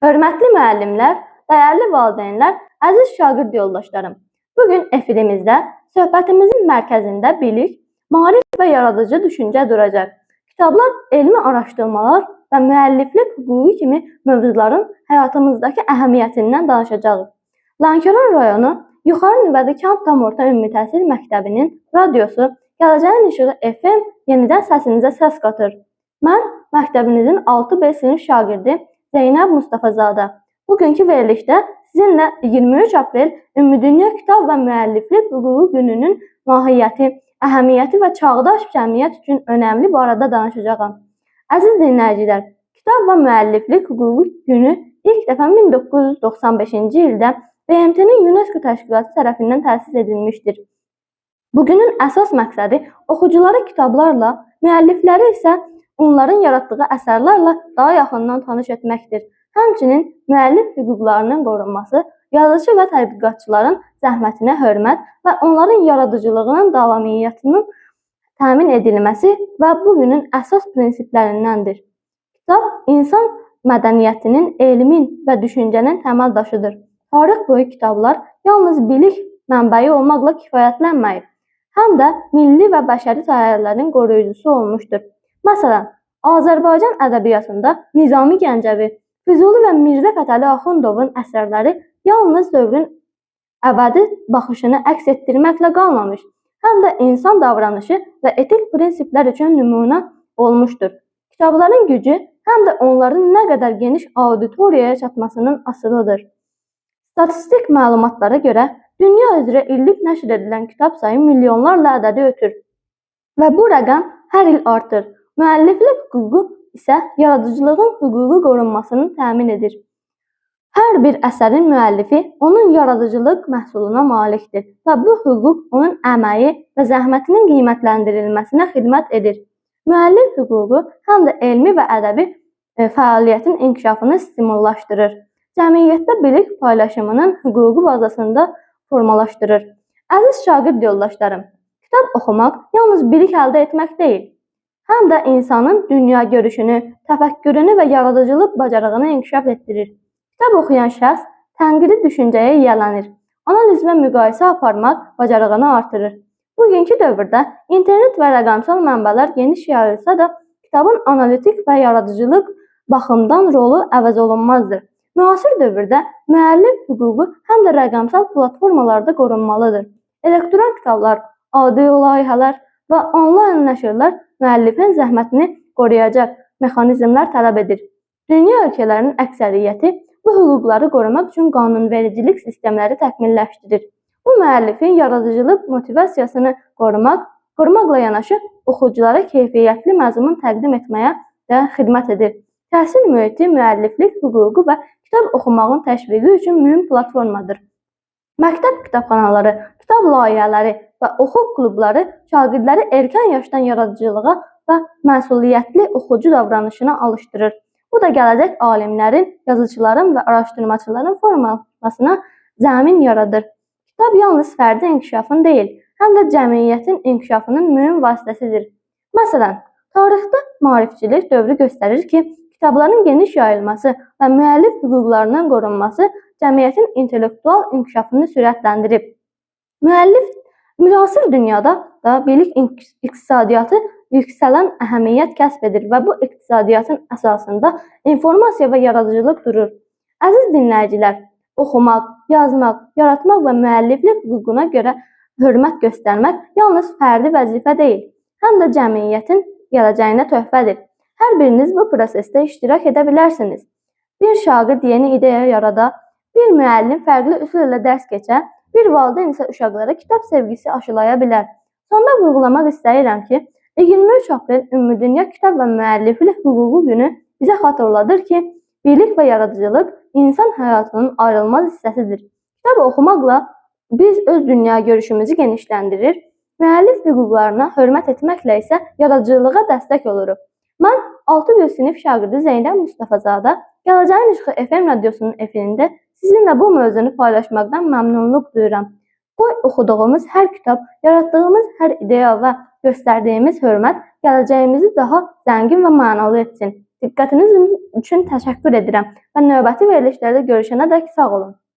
Hörmətli müəllimlər, dəyərli valideynlər, əziz şagird yoldaşlarım. Bu gün efirimizdə söhbətimizin mərkəzində bilik, maarif və yaradıcı düşüncə duracaq. Kitablar, elmi araşdırmalar və müəlliflik hüququ kimi mövzuların həyatımızdakı əhəmiyyətindən danışacağıq. Lənkəran rayonu Yuxarı Nüvədi kənd tam orta ümumi təhsil məktəbinin radiosu Gələcəyin İşığı FM yenidən səsinizə səs qatır. Mən məktəbinizin 6B sinif şagirdi Zeynəb Mustafazadə. Bugünkü verilişdə sizinlə 23 aprel Ümumdünya Kitab və Müəlliflik Hüququ Gününün mahiyyəti, əhəmiyyəti və çağdaş cəmiyyət üçün önəmli barədə danışacağam. Əziz dinləyicilər, Kitab və Müəlliflik Hüququ Günü ilk dəfə 1995-ci ildə BMT-nin UNESCO təşkilatı tərəfindən təsis edilmişdir. Bugünün əsas məqsədi oxucuları kitablarla, müəllifləri isə onların yaratdığı əsərlərlə daha yaxından tanış etməkdir. Həmçinin müəllif hüquqlarının qorunması, yazıçı və tədqiqatçıların zəhmətinə hörmət və onların yaradıcılığının davamiyyətinin təmin edilməsi və bu günün əsas prinsiplərindəndir. Kitab insan mədəniyyətinin, elmin və düşüncənin təməl daşıdır. Tarix boyu kitablar yalnız bilik mənbəyi olmaqla kifayətlənməyib, həm də milli və bəşəri dəyərlərin qoruyucusu olmuşdur. Məsələn, Azərbaycan ədəbiyyatında Nizami Gəncəvi, Füzuli və Mirzə Fətəli Axundovun əsərləri yalnız dövrün əbədi baxışını əks etdirməklə qalmamış, həm də insan davranışı və etik prinsiplər üçün nümunə olmuşdur. Kitabların gücü həm də onların nə qədər geniş auditoriyaya çatmasının asılıdır. Statistik məlumatlara görə dünya üzrə illik nəşr edilən kitab sayı milyonlarla ədədi ötür və bu rəqəm hər il artır. Müəlliflik hüququ isə yaradıcılığın hüquqi qorunmasını təmin edir. Hər bir əsərin müəllifi onun yaradıcılıq məhsuluna malikdir və bu hüquq onun əməyi və zəhmətinin qiymətləndirilməsinə xidmət edir. Müəllif hüququ həm də elmi və ədəbi fəaliyyətin inkişafını stimullaşdırır. Cəmiyyətdə bilik paylaşımının hüquqi bazasında formalaşdırır. Əziz şagird yoldaşlarım, kitab oxumaq yalnız bilik əldə etmək deyil, həm də insanın dünya görüşünü, təfəkkürünü və yaradıcılıq bacarığını inkişaf etdirir. Kitab oxuyan şəxs tənqidi düşüncəyə yiyələnir, analiz və müqayisə aparmaq bacarığını artırır. Bugünkü dövrdə internet və rəqəmsal mənbələr geniş yayılsa da, kitabın analitik və yaradıcılıq baxımdan rolu əvəz olunmazdır. Müasir dövrdə müəllif hüququ həm də rəqəmsal platformalarda qorunmalıdır. Elektron kitablar, audio layihələr və onlayn nəşrlər müəllifin zəhmətini qoruyacaq mexanizmlər tələb edir. Dünya ölkələrinin əksəriyyəti bu hüquqları qorumaq üçün qanunvericilik sistemləri təkmilləşdirir. Bu müəllifin yaradıcılıq motivasiyasını qorumaqla yanaşı oxuculara keyfiyyətli məzmun təqdim etməyə də xidmət edir. Təhsil mühiti müəlliflik hüququ və kitab oxumağın təşviqi üçün mühüm platformadır. Məktəb kitabxanaları, kitab layihələri və oxu klubları şagirdləri erkən yaşdan yaradıcılığa və məsuliyyətli oxucu davranışına alışdırır. Bu da gələcək alimlərin, yazıçıların və araşdırmaçıların formalaşmasına zəmin yaradır. Kitab yalnız fərdi inkişafın deyil, həm də cəmiyyətin inkişafının mühüm vasitəsidir. Məsələn, tarixdə maarifçilik dövrü göstərir ki, kitabların geniş yayılması və müəllif hüquqlarının qorunması cəmiyyətin intellektual inkişafını sürətləndirib. Müəllif müasir dünyada da bilik iqtisadiyyatı yüksələn əhəmiyyət kəsb edir və bu iqtisadiyyatın əsasında informasiya və yaradıcılıq durur. Əziz dinləyicilər, oxumaq, yazmaq, yaratmaq və müəlliflik hüququna görə hörmət göstərmək yalnız fərdi vəzifə deyil, həm də cəmiyyətin gələcəyinə töhfədir. Hər biriniz bu prosesdə iştirak edə bilərsiniz. Bir şagird yeni ideya yarada, bir müəllim fərqli üsul ilə dərs keçə, bir valideyn isə uşaqlara kitab sevgisi aşılaya bilər. Sonda vurğulamaq istəyirəm ki, 23 aprel Ümumdünya Kitab və Müəlliflik Hüququ Günü bizə xatırladır ki, bilik və yaradıcılıq insan həyatının ayrılmaz hissəsidir. Kitab oxumaqla biz öz dünya görüşümüzü genişləndirir, müəllif hüquqlarına hörmət etməklə isə yaradıcılığa dəstək oluruq. Mən 6B sinif şagirdi Zeynəb Mustafazadə Gələcəyin İşığı FM radiosunun efirində sizinlə bu mövzunu paylaşmaqdan məmnunluq duyuram. Qoy oxuduğumuz hər kitab, yaratdığımız hər ideya və göstərdiyimiz hörmət gələcəyimizi daha zəngin və mənalı etsin. Diqqətiniz üçün təşəkkür edirəm və növbəti verilişlərdə görüşənədək sağ olun.